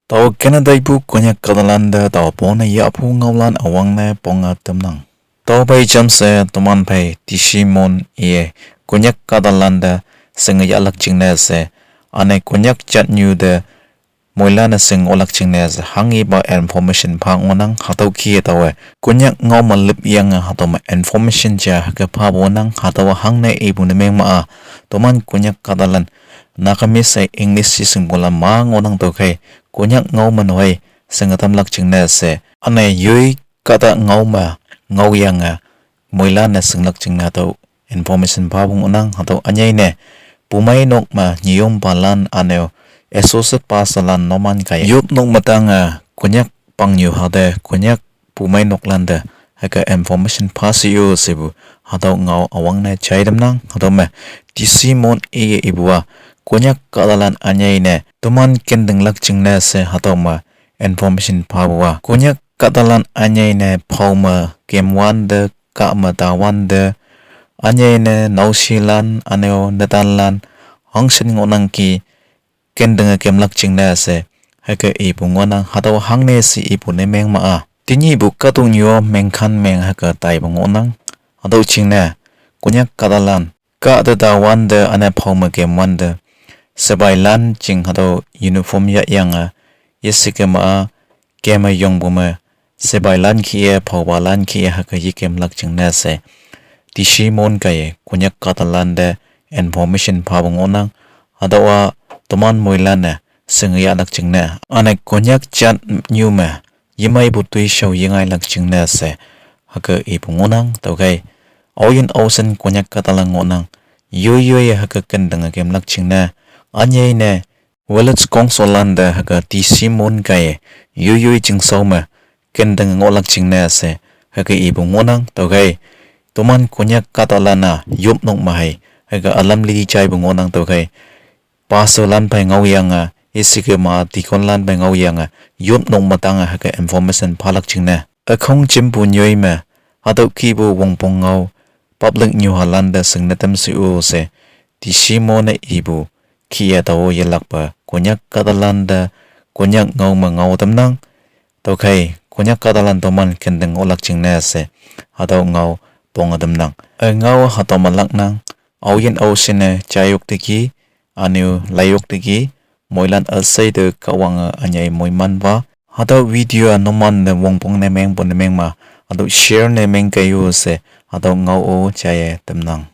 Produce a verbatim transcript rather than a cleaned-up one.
Tao kenadaipu Konyak kahtalante tao pone yahpu ngaolan üwangne ponge tamnang. Tao phei jamshe toman phei T C Mon-e Konyak kahtalante shinge yahlak jingne she, üne Konyak jatnyu te moilan-e shing ngohlak jingne she hanghipa information pha ngohnang. Hatüo kih-e taowe Konyak ngao me lüpyange hatüo me information ja hüke phapu ngohnang. Hatüowa hangne ipu ne mengma-a, toman Konyak kahtalan Nagamese-e English she shingpulan ma ngohnang. Tüokhei Konyak ngao me noi shinge tamlak jingne she, üne yoi kahta ngao me ngaoyange moilan-e shinglak jingne hatüo information phapu ngohnang. Hatüo ünyei ne pumeinok me nyüompalan üne-o associate pastorlan numan kaiye yopnok me tange Konyak pangnyu hate Konyak pumeinoklan te hüke information pha she-o shepu hatüo ngao üwangne jai tamnang. Hatüo me T C Mon-e ipu-a Konyak kahtalan ünyei ne toman kentinglak jingne she hatüo me information phapu-a Konyak kahtalan ünyei ne phao me kemwante, kah me tawante, ünyei ne naoshelan üne-o netanlan hangshin ngohnangki kentinge kemlak jingne she hüke ipu ngohnang. Hatüo hangne she ipu ne mengma-a, tenyihpu kahtoknyu-o mengkhan meng hüke taipu ngohnang. Hatüo jingne Konyak kahtalan kah te tawante üne phao me kemwante, sipailan jing hatüo uniform yahyange yeshikema-a keme yongpu me sipailan kih-e phaopalan kih-e hüke yekemlak jingne she T C Mon kaiye Konyak kahtalante information phapu ngohnang. Hatüowa toman moilan-e shinge yahlak jingne üne Konyak jatnyu me yemeipu toishao yengailak jingne she hüke ipu ngohnang. Tüokhei aoyin aoshin Konyak kahtalan ngohnang, yoiyoiye hüke kentinge kemlak jingne ünyei ne village councillante hüke T C Mon kaiye yoiyoi chingshao me kentinge ngohlak jingne she hüke ipu ngohnang. Tüokhei toman Konyak kahtalan-a yopnok me hei hüke ülam li jaipu ngohnang. Tüokhei pastorlan phei ngaoyange, yeshikema deaconlan phei ngaoyange yopnok me tange hüke information phalak jingne ükhong jimpu nyoi me hatüo kihpu wongpong ngao public nyuhalan te shingne tam she-o she T C Mon-e ipu kih-e tao yelakpe Konyak kahtalan te Konyak ngao me ngao tamnang. Tüokhei Konyak kahtalan toman kenting ngohlak jingne she hatüo ngao ponge tamnang. Ü ngao hatüo me laknang. Aoyin aoshin-e jaiyok teki, üne-o laiyok teki, moilan üshei te Kahwange ünyei moimanpa. Hatüo video-a numan ne wongpong ne mengpu ne mengma, hatüo share ne mengkei-o she hatüo ngao-o jaiye tamnang.